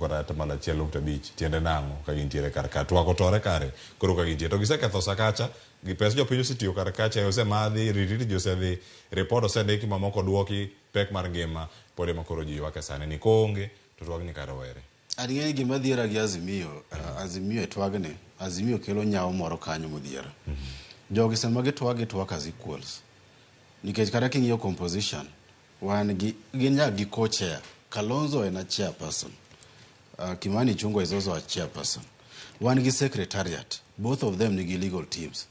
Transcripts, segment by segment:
kata 1.5% tiende nang'o ka gintiere kar ka twak otore kare koro ka gintie to giseketho sa kacha gi pes jopiny osetiyo kar kacha osemadhi retreat ji osedhi report osendiki mamoko oduoki pek mar ngima pod ema koro ji ywak e sani ni koonge to twagni kare owere. An ing'e gima dhiera gi Azimio, Azimio e twagni, Azimio kelo nyawo moro kanyo modhiera. Jogi sama gitwak gitwak as equals. Nikech kata king'iyo composition, wan gi gin nyaka gi co-chair. Kalonzo en a chairperson. Kimani Ichung'wa is also a chairperson. Wan gi secretariat. Both of them nigi legal teams.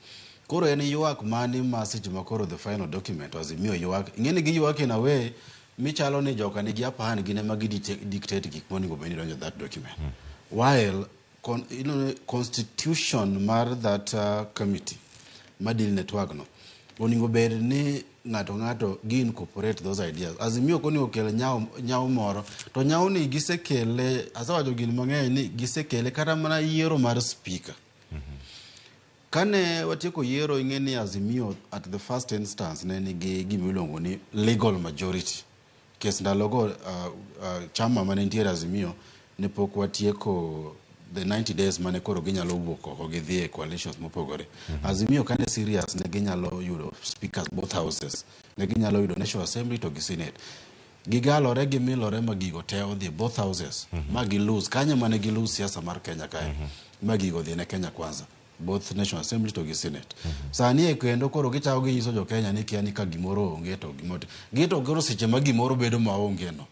Koro en ywak mane ma seche ma koro the final document Azimio ywak, ing'e ni giywak in a way michalo ni joka nigi upper hand gin ema gi dictate gik monego bed ni donjo that document. While constitution mar that committee ma deal ne twag no onego bed ni ng'ato ng'ato gi incorporate those ideas. Azimio ok onego kel nyawo, nyawo moro to nyawo ni gisekele, asewacho gin mang'eny ni gisekele kata mana yiero mar speaker. Kane watieko yiero ing'e ni Azimio at the first instance ne nigi gima iluongo ni legal majority. Kes ndalogo chama mane nitiere Azimio ne pok watieko the 90 days mane koro ginyalo wuok oko gidhi e coalitions mopogore. Azimio kane serious ne ginyalo yudo speakers both houses. Ne ginyalo yudo National Assembly to gi Senate. Gigalore gimilore ma gigo te odhi both houses ma gi lose kanye mane gi lose siasa mar Kenya kae ma gigo odhi ne Kenya Kwanza both National Assembly to gi Senate. Sani e kendo koro gichako ginyiso jo Kenya ni kia ni ka gimoro onge to gimoro gito koro seche ma gimoro bedo maonge no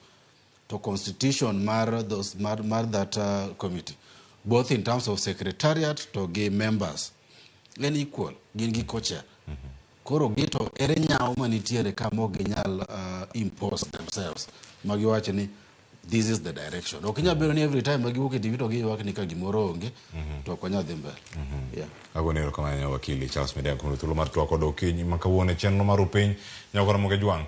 to constitution mar those mar that committee both in terms of secretariat to gi members en equal gin gi co-chair. Koro gito ere nyawo manitiere ka mok ginyal impose themselves ma giwacho ni this is the direction. Ok inyal bedo ni every time ma giwuok e TV to giywak ni ka gimoro onge to ok wanyal dhi mbele. Yeah. Agone erokamano wakili Charles Midengo kuom thuolo mar twak kod okinyi ma kawuono e chenro mar Upiny nyaka Ramogi Jwang'.